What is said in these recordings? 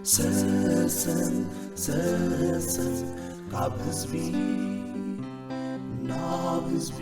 ሰሰን ሰሰን ካብ ህዝቢ ናብ ህዝቢ።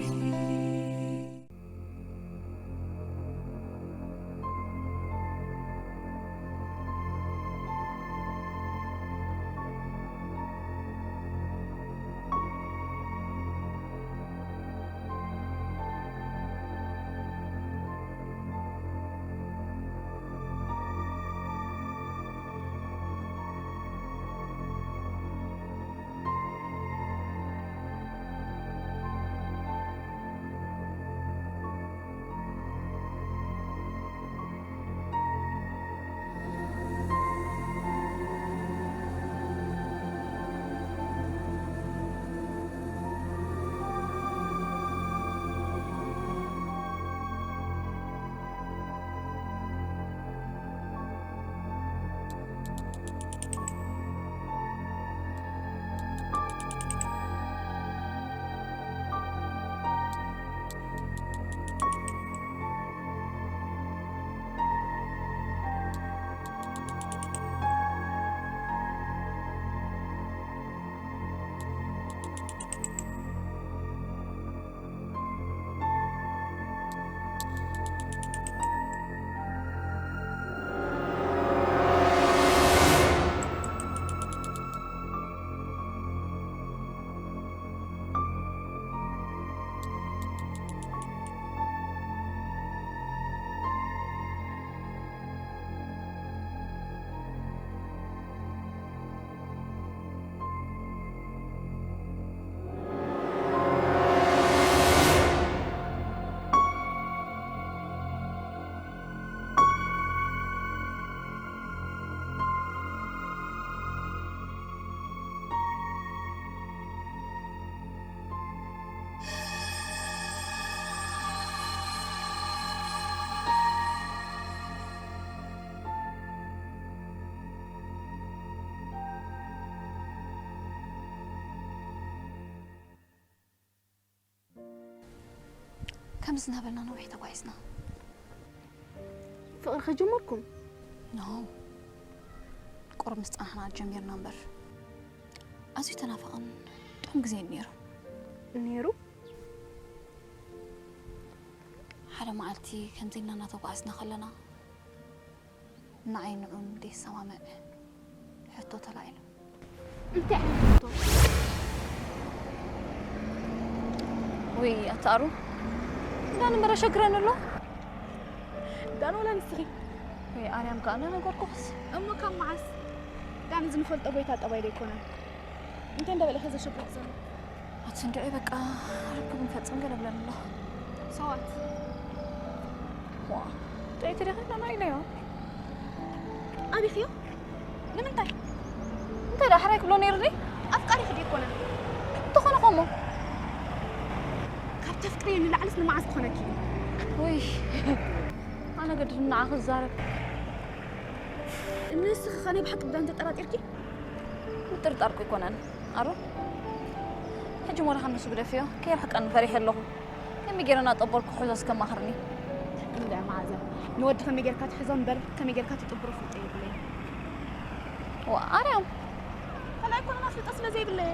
ከምዚ እናበልና ነዊሕ ተጓዒዝና። ፍቕሪ ከጀመርኩም? ኖ፣ ቁሩብ ምስ ጸናሕና ጀሚርና እምበር። ኣዝዩ ተናፋቕን ጥዑም ግዜ እዩ ነይሩ። ነይሩ? ሓደ መዓልቲ ከምዚ ኢልና እናተጓዓዝና ከለና፣ ንዓይ ንዑን ደይሰማምዕ ሕቶ ተላዒሉ። እንታይ ዓይነት ሕቶ? ውይ፣ ኣታ ኣሩ፣ ዳን እምበር ኣሸግረኒ ኣሎ። ዳን ወላ ንስኺ? ወይ ኣርያም ከኣ እናነገርኩኽስ። እሞ ካብ መዓስ? ዳን እዚ ንፈልጦ ጎይታ ጠባይ ዶ ኣይኮነን? እንታይ እንዳበለ ከ ዘሸግረኪ ዘሎ? ኣቲ እንድዒ በቃ ርክብ ንፈጽም ገለ ብለኒ ኣሎ። ሰዋት? ዋ፣ ጥዕይቲ ዲኺ? ደህና ኢለዮ። ኣቢኽዮ? ንምንታይ? እንታይ ደኣ ሕራይ ክብሎ ነይሩ ድዩ? ኣፍቃሪኺ ድዩ ኣይኮነን? እንተኾነ ኸሞ? ካብ ተፍቅርዮ ንላዕልስ ንመዓስ ክኾነኪ እዩ? ውይ፣ ኣነ ገድፍኒ ንዓኺ ክዛረብ። ንስኺ ኸ ናይ ብሓቂ ብዳን ተጠራጢርኪ? ምጥርጣር እኮ ኣይኮነን ኣሮ። ሕጂ እሞ ደሓን ንሱ ግደፍዮ፣ ከየርሕቀኒ ፈሪሐ ኣለኹ። ከመይ ገይረ እናጠበልኩ ክሕዞ እስከ ኣማኽርኒ። እንዳ መዓዛ፣ ንወዲ ከመይ ጌርካ ትሕዞ እምበር ከመይ ጌርካ ትጥብሮ ፍልጦ የብለይን። ዋ፣ ኣርያም። ካልኣይ እኮ ኣነ ፍልጦ ስለ ዘይብለይ።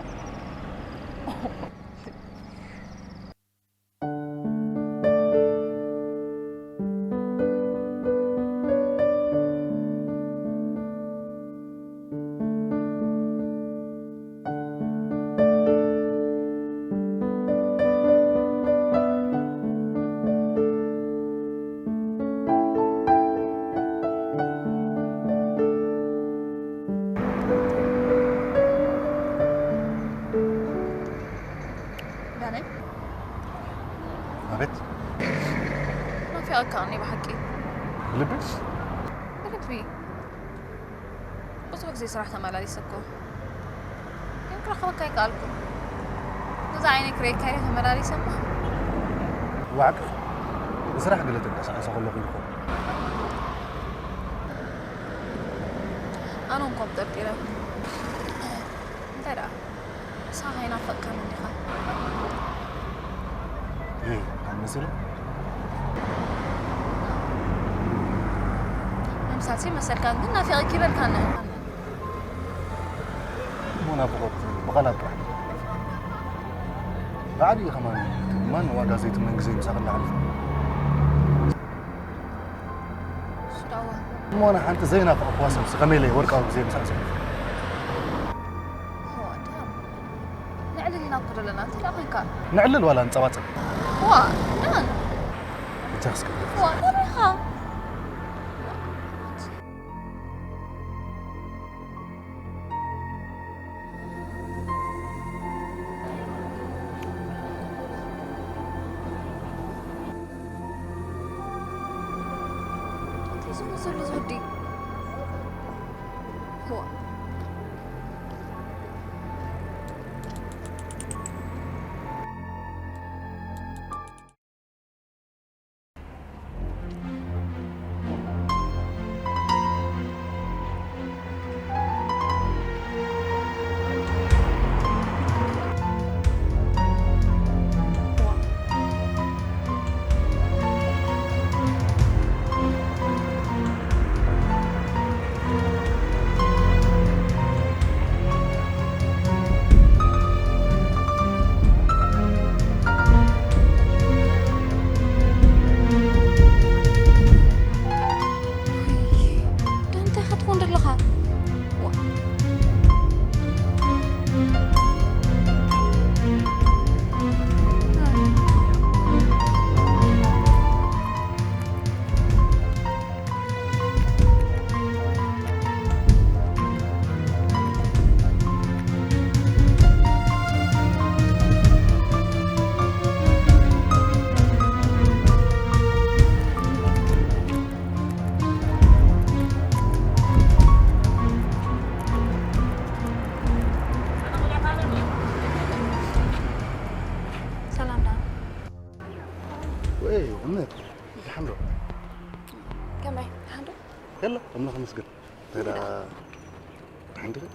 ዳነይ፣ ኣቤት። ናፊቐካ እኒ ብሓቂ። ብልብስ? ብልቢ። ብዙሕ ግዜ ስራሕ ተመላሊሰ እኮ። ግን ክረኽበካ ኣይከኣልኩን። ነዛ ዓይነይ ክርእየካ ኢለ ተመላሊሰ እሞ። ዋዕቂ፣ ብስራሕ ገለ ተንቀሳቐሰ ከለኹ ኢልኩ። ኣነ እንኳ ጠርጢረ። እንታይ ደኣ? ንስኻ ከይናፈቅካኒ እንዲኻ? እህ፣ ኣልመሰለ? ምምሳልሲ መሰልካን ግን ናፊቐኪ ይበልካኒ። ናፍቖት ብቓላት ጥራሕ። ብዓቢኡ ከማን ማን ዋጋ ዘይትመን ግዜ ምሳኺ እናሕለፈ። እሱ ዳዋ። እሞ ኣነ ሓንቲ ዘይናፍቐክዋ ሰብሲ ከመይ ኢለ ወርቃዊ ግዜ ምሳኺ ዘሕልፍ? እሞ ኣንታ ነዕልል ኢና እኮ ዘለና፣ እንታይ ደኣ ኮይንካ? ነዕልል ዋላ ንጸባጸብ? ዋ፣ ዳን። ብቻ ክስከፍ። ዋ፣ እንታይ ኢኻ? እንታይ ዝመስሉ ዝወዲ? ዋ። ዳንታ ኢኻ ትኾን ዘለኻ? ዋ። ሰላም ዳን። ወይ እምነት፣ ደሓን ዶ? ከመይ? ደሓን ዶ? የለ፣ ኣምላኽ ይመስገን። እንታይ ደኣ፣ ደሓን ዲኺ?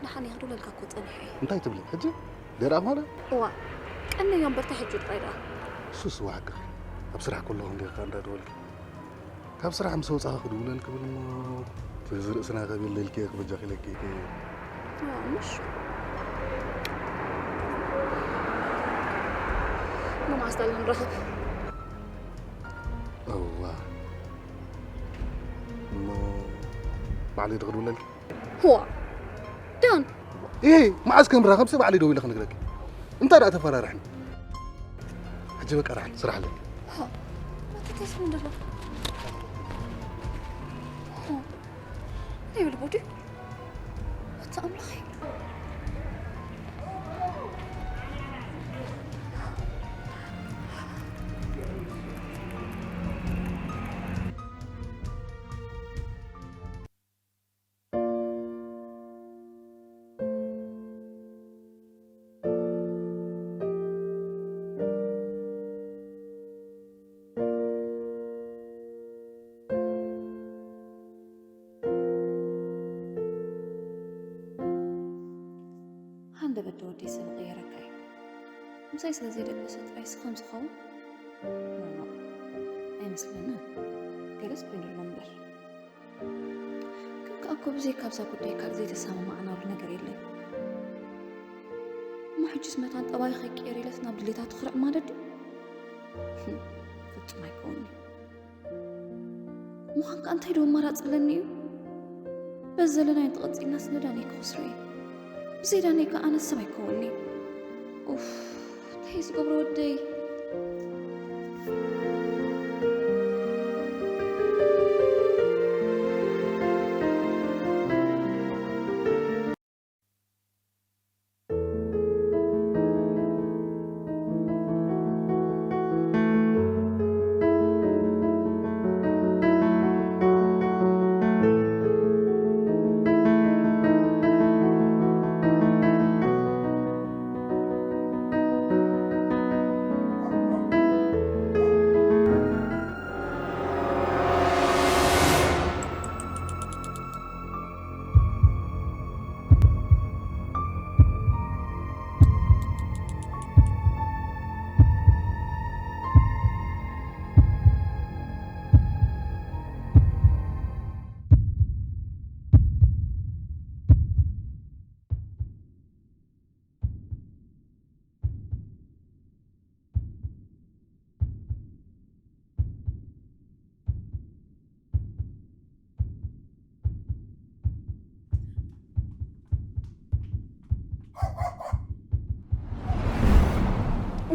ደሓን እየ ክድውለልካ እኮ ጸኒሐ እየ። እንታይ ትብሊ? ሕጂ? ደይረኣኹ ማለት? እዋ፣ ቀንዮ እምበር፣ እንታይ ሕጂ ጥራይ ደኣ? እሱስ እዋ ሓቅኺ። ኣብ ስራሕ ከለኹ እንዲኺ ከኣ እንዳደወልኪ። ካብ ስራሕ ምስ ወጻኺ ክድውለልኪ ብል እሞ፣ እዚ ርእስና ከቢለልኪ እየ ክበጃኺ ኢለኪ እየ። እዋ፣ ምሽ። እሞ መዓስ ደኣ ንራኸብ? እዋ። እሞ ባዕለይ ዶ ክድውለልኪ? ህዋ። ዳን። እይ፣ መዓዝ ከም ራኸብሲ ባዕለይ ደዊለ ክነግረኪ። እንታይ ደኣ ተፈራርሕኒ? ሕጂ በቃ ራሕን ስራሕ ኣለኒ። ሃ፣ መተተስ ምን ደሎ? ሃ፣ እንታይ ይብል ቦዲ? ኣታ ኣምላኸይ። ሃንደበት ዶ ወደይ ሰብ ይቕየረካ እዩ? ምሳይ ስለ ዘይደበሰ ጥራይ ስኸም ዝኸውን? ኖ፣ ኖ፣ ኣይመስለንን። ገለስ ኮይኑ ኣሎ እምበር። ግን ከኣ እኮ ብዘይካ ኣብዛ ጉዳይ ካልእ ዘይተሰማማዕናሉ ነገር የለን። እሞ ሕጅስ መታን ጠባይ ከይቀየር ኢለስ ናብ ድሌታቱ ክርዕ ማለት ድዩ? ህም፣ ፍጹም ኣይከውን'ዩ። ምዃን ከኣ እንታይ ዶ ኣማራጺ ኣለኒ እዩ? በዚ ዘለናዮ እንተቐጺልናስ ንዳነይ ክኸስሮ እየ። ብዘይ ዳነይ ከኣ ኣነስ ሰብ ኣይከውን'የ። ኡፍ፣ እንታይ እዩ ዝገብሮ ወደይ?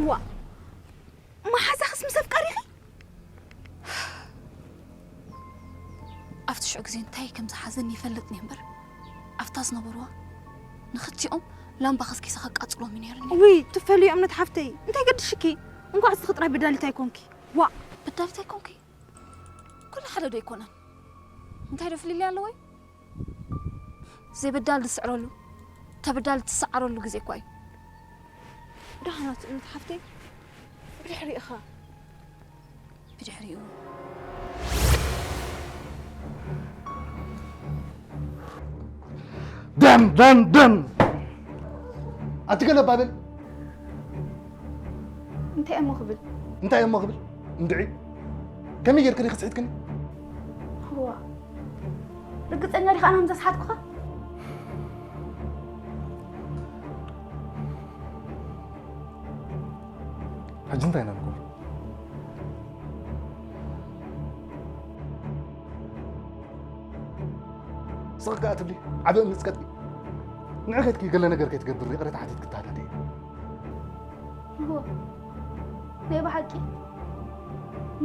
እዋ፣ መሓዛኽስ ምስ ኣፍቃሪኺ? ኣብቲ ሽዑ ግዜ እንታይ ከም ዝሓዘኒ ይፈልጥኒ እምበር፣ ኣብታ ዝነበርዋ ንኽልቲኦም ላምባ ከስኪሰ ከቃጽሎም እዩ ነይሩኒ። ውይ፣ ትፈልዮ እምነት ሓፍተይ፣ እንታይ ገድሽኪ? እንኳዕ እስኺ ጥራይ በዳሊት ኣይኮንኪ። ዋ፣ በዳሊት ኣይኮንኪ? ኩሉ ሓደ ዶ ኣይኮነን? እንታይ ዶ ፍልልይ ኣለዎ? ዘይበዳል ዝስዕረሉ፣ ተበዳል ትስዓረሉ ግዜ እኳ እዩ። ደሓናት እምነት ሓፍተይ፣ ብድሕሪእኻ። ብድሕሪኡ። ደም፣ ደም፣ ደም! ኣቲ ገለ ባብል። እንታይ እሞ ክብል? እንታይ እሞ ክብል? እንድዒ። ከመይ ጌርክኒ ክስሕትክኒ? እዋ። ርግጸኛ ዲኻ ኣነ ከም ዘስሓትኩኻ? ሕጂ እንታይ ኢና ንገብሮ? ስቕ ከኣ ትብሊ፣ ዓቢ እምኒ ጽቀጥቂ። ንዒ ከድኪ ገለ ነገር ከይትገብሪ ይቕሬታ ሓቲት ክተሃዳደ እየ። እዎ፣ ናይ ብሓቂ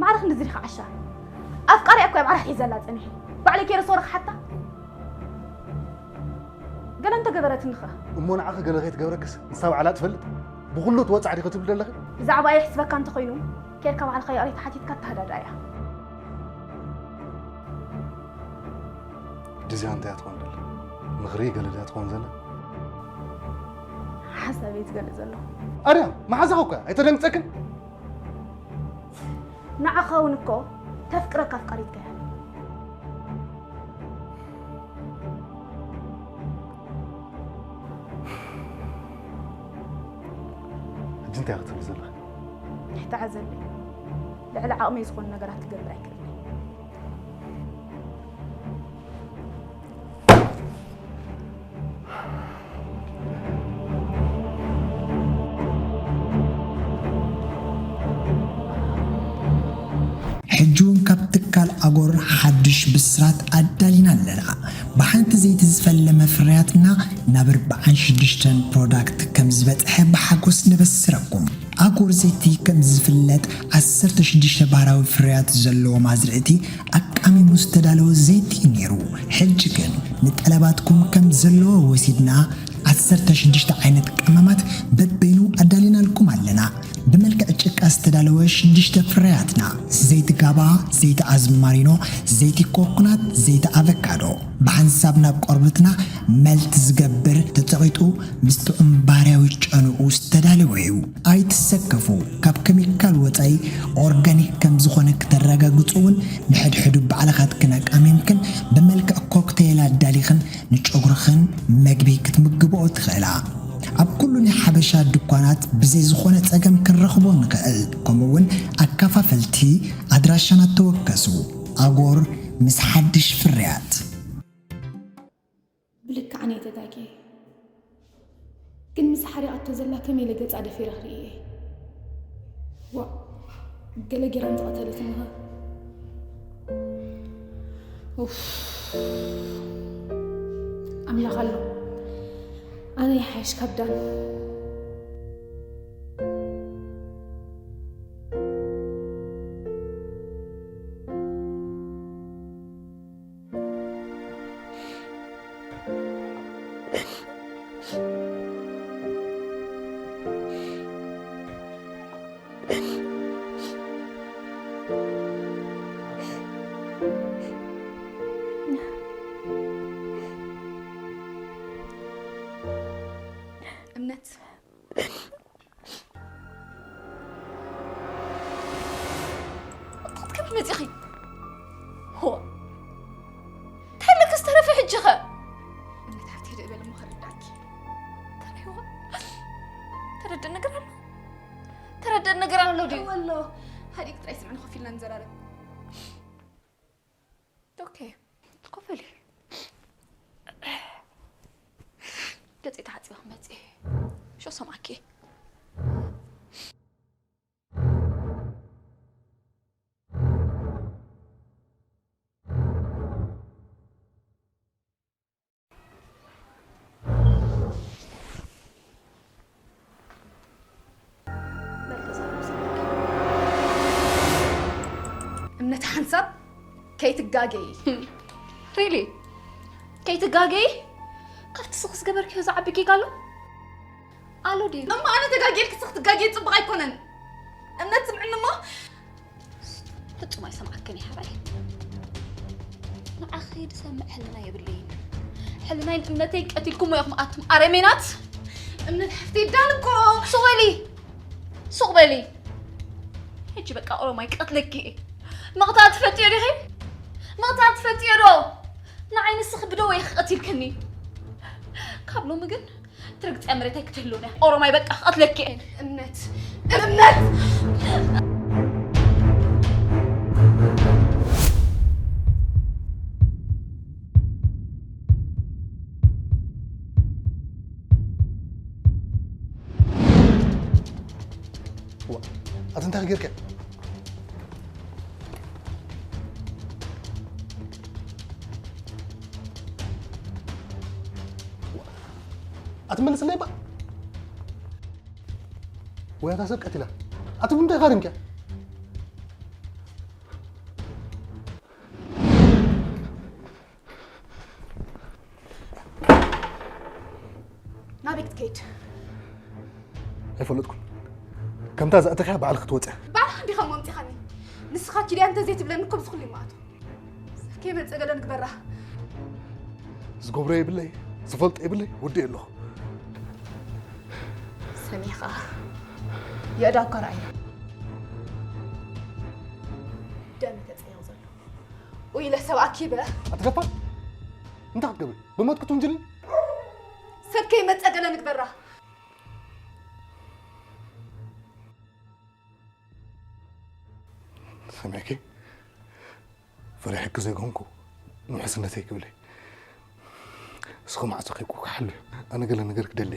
ማዕረ ክንድዚ ዲኻ ዓሻ? ኣፍቃሪኣ እኮ እያ ማዕረ ሒዘላ ጸኒሐ። ባዕለይ ከይደ ሶረ ክሓታ? ገለ እንተገበረትኒ ኸ? እሞ ንዓኺ ገለ ከይትገብረክስ ንሳ ባዕላ ትፈልጥ? ብኹሉ ትወጽዓ ዲኺ ትብሊ ዘለኺ? ብዛዕባ የሕስበካ እንተኾይኑ፣ ኬድካ ባዕልኻ ይቕሬታ ሓቲትካ ኣተሃዳድኣ እያ። ሕጂ እዚኣ እንታይ እያ ትኾን ደላ? ምኽሪ ገለ ድያ ትኾን ዘላ? ሓሳበይ ዝገልጽ ዘለኹ። ኣርያም፣ መሓዛኺ እኮ እያ፣ ኣይተደንግጸክን? ንዓኻ እውን እኮ ተፍቅረካ ኣፍቃሪትካ እያ። ሕጂ እንታይ ክትብሊ ዘለኺ? ኣይትሓዘለይ። ልዕሊ ዓቕመይ ዝኾኑ ነገራት ክገብር ኣይክእልን እየ። ሕጂ እውን ካብ ትካል ኣጎር ሓድሽ ብስራት ኣዳሊና ኣለና። ብሓንቲ ዘይቲ ዝፈለመ ፍርያትና ናብ ኣርብዓን ሽዱሽተን ፕሮዳክት ከም ዝበጽሐ ብሓጎስ ነበስረኩም። ኣጎር ዘይቲ ከም ዝፍለጥ ዓሰርተ ሽዱሽተ ባህራዊ ፍርያት ዘለዎ ማዝርእቲ ኣቃሚሙ ዝተዳለወ ዘይቲ እዩ ነይሩ። ሕጂ ግን ንጠለባትኩም ከም ዘለዎ ወሲድና ዓሰርተ ሽዱሽተ ዓይነት ቀመማት በበይኑ ኣዳሊናልኩም ኣለና። ብመልክዕ ጭቃ ዝተዳለወ ሽዱሽተ ፍርያትና፣ ዘይቲ ጋባ፣ ዘይቲ ኣዝማሪኖ፣ ዘይቲ ኮኮናት፣ ዘይቲ ኣቨካዶ፣ ብሓንሳብ ናብ ቆርበትና መልት ዝገብር ተጸቒጡ ምስ ጥዑም ባርያዊ ጨንኡ ዝተዳለወ እዩ። ኣይትሰከፉ፣ ካብ ኬሚካል ወጻኢ ኦርጋኒክ ከም ዝኾነ ክተረጋግጹ እውን ንሕድሕዱ ባዕልኻትክን ኣቃሚምክን ብመልክዕ ኮክቴል ኣዳሊኽን ንጨጉርኽን መግቢ ክትምግብኦ ትኽእላ። ኣብ ኩሉ ናይ ሓበሻ ድኳናት ብዘይ ዝኾነ ጸገም ክንረኽቦ ንኽእል። ከምኡ እውን ኣከፋፈልቲ ኣድራሻና ተወከሱ። ኣጎር ምስ ሓድሽ ፍርያት። ብልክዕ ኣነ እየ ተጋግየ። ግን ምስ ሓሪቓቶ ዘላ ከመይ ኢለ ገጻ ደፊረ ክርኢ እየ? ዋእ፣ ገለ ጌራ እንተቐተለትኒ ኸ? ኡፍ። ኣምላኽ ኣሎ። ኣነ ይሓይሽ ካብ ዳን። እምነት። እንታይ ክትገብሪ መጺኺ? ሆ። እንታይ ኣለኪ ዝተረፈ ሕጂ ኸ? እምነት ሓፍተይ ደእ በል እሞ ከረዳእኪ። እንታይ ይኾን? ተረድእ ነገር ኣሎ? ተረድእ ነገር ኣሎ ድዩ? እወ ኣሎ። ሃዲእኪ ጥራይ ስምዕኒ ኮፍ ኢልና ንዘራረብ። ኦኬ። ኮፍ በሊ። ገጸይ ተሓጺበ ክመጽእ እየ። ሾው ሰማዕኪ። ነቲ ሓንሳብ ከይትጋገዪ። ሪሊ? ከይትጋገዪ? ካብቲ ስኽስ ገበርክዮ ዝዓቢ ጌጋ ኣሎ? ኣሎ ድዩ? እሞ ኣነ ተጋጊየ ኢልክስ ክትጋገዪ ጽቡቕ ኣይኮነን። እምነት ስምዕኒ እሞ። ፍጹም ኣይሰምዓክን እየ ሓራይ። ንዓኺ ድሰምዕ ሕልና የብለይን። ሕልናይን እምነተይን ቀቲልኩሞ ኢኹም ኣቱም ኣረሜናት። እምነት ሓፍተይ ዳን እኮ። ሱቕ በሊ። ሱቕ በሊ። ሕጂ በቃ ኦሮማይ ቀትለኪ እየ። ምቕታል ትፈትዮ ዲኺ? ምቕታል ትፈትዮ ዶ? ንዓይ ንስኺ ብደወ ኢኺ ቀቲልክኒ። ካብ ሎሚ ግን ትርግጽያ መሬት ኣይክትህልውን እያ። ኦሮማይ በቃ ክቐትለኪ እየ። እምነት፣ እምነት! ዋ፣ ኣቲ እንታይ ጌርካ? ኣቲ መልስለይ ባ። ወይ ኣታ ሰብ ቀቲላ። ኣቲ ብምንታይ ኢኻ ድንቅያ? ናበይ ክትከይድ? ኣይፈለጥኩን። ከምታ ዝኣተኽያ ባዕልኺ ክትወፅያ። ባዕልኻ እንዲኻ እሞ ኣምፂኻኒ። ንስኻ ኪድያ እንተዘይትብለኒ እኮ ብዚ ኩሉ ይመኣቶ። ሰብ ከይመፀ ገለ ንግበራ። ዝገብሮ የብለይ፣ ዝፈልጦ የብለይ፣ ወዲኤ ኣለኹ። ሰሚዕኻ የእዳውካ ረኣዮ። ደም ተፀየው ዘሎ። ኢለ ሰብ ኣኪበ። ኣትገፋ? እንታይ ክትገብሪ? ብሞት ክትውንጅልኒ? ሰብ ከይመፀ ገለ ንግበራ። ሰሚዕኪ? ፈሪሐኪ ዘይኮንኩ፣ ንውሕስነተይ ክብለይ። እስኹ ማዕጾ ከይቁ ክሓሉ፣ ኣነ ገለ ነገር ክደሊ።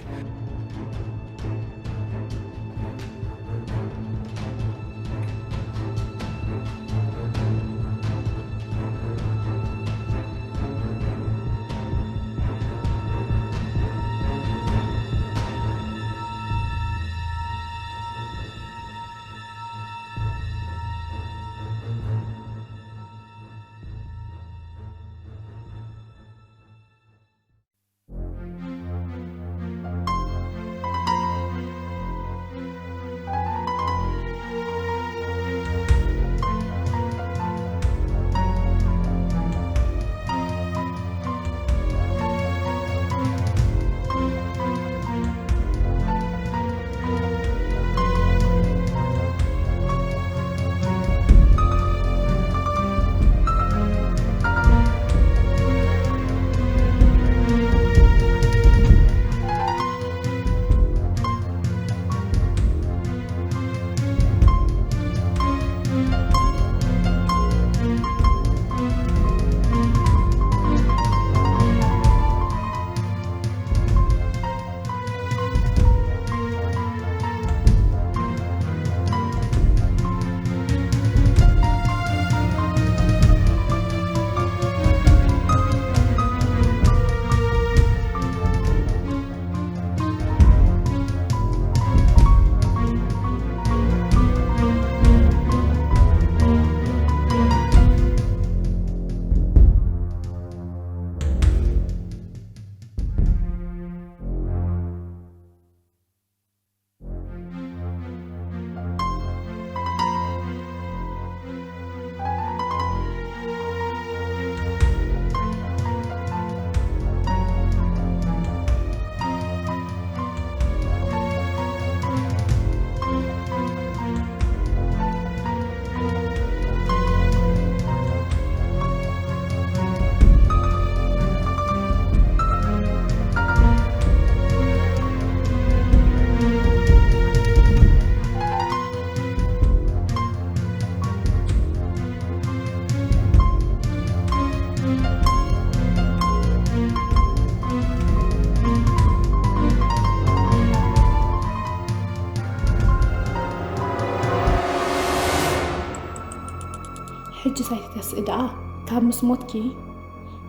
ሕጂ ሳይትተስእ ደኣ ካብ ምስ ሞትኪ፣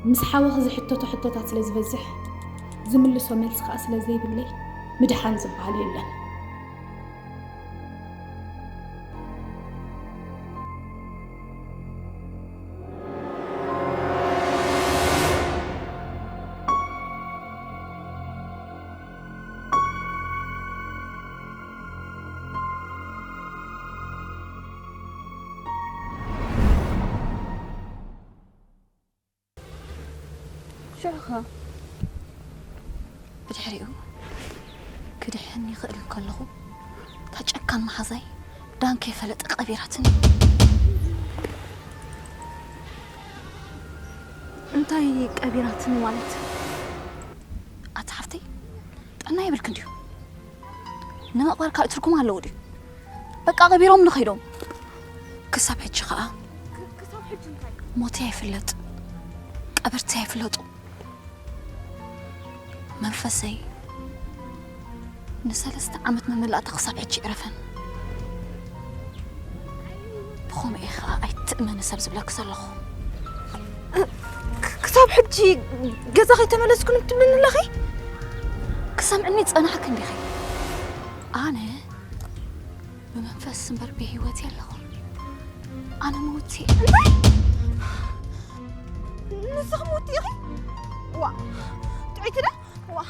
ምስ ሓወኺ ዝሕተቶ ሕቶታት ስለ ዝበዝሕ፣ ዝምልሶ መልሲ ከኣ ስለ ዘይብለይ፣ ምድሓን ዝበሃል የለን። ብድሕሪኡ ክድሕን ይኽእል እንከለኹ፣ እታ ጨካን መሓዛይ ዳን ከይፈለጠ ቀቢራትኒ። እንታይ ቀቢራትኒ ማለት? ኣቲ ሓፍተይ፣ ጥዕና የብልክን ድዩ? ንመቕበር ካልእ ትርጉም ኣለዎ ድዩ? በቃ ቀቢሮም ንኸይዶም። ክሳብ ሕጂ ኸኣ ሞተይ ኣይፍለጥ፣ ቀበርተይ ኣይፍለጡ። መንፈሰይ ንሰለስተ ዓመት መመላእታ ክሳብ ሕጂ ይዕረፈን። ብኸምኡ ኢኻ ኣይትእመኒ ሰብ ዝብለኪ ዘለኹ። ክ- ክሳብ ሕጂ ገዛ ከይተመለስኩ ትብልኒ ኣለኺ? ክሰምዕኒ ጸናሕኪ እንዲኺ። ኣነ ብመንፈስ እምበር ብህይወት የለኹ። ኣነ ምውቲ እየ። እንታይ? ንስኺ ምውቲ ኢኺ? ዋ፣ ጥዕይቲ ዳ? ዋ።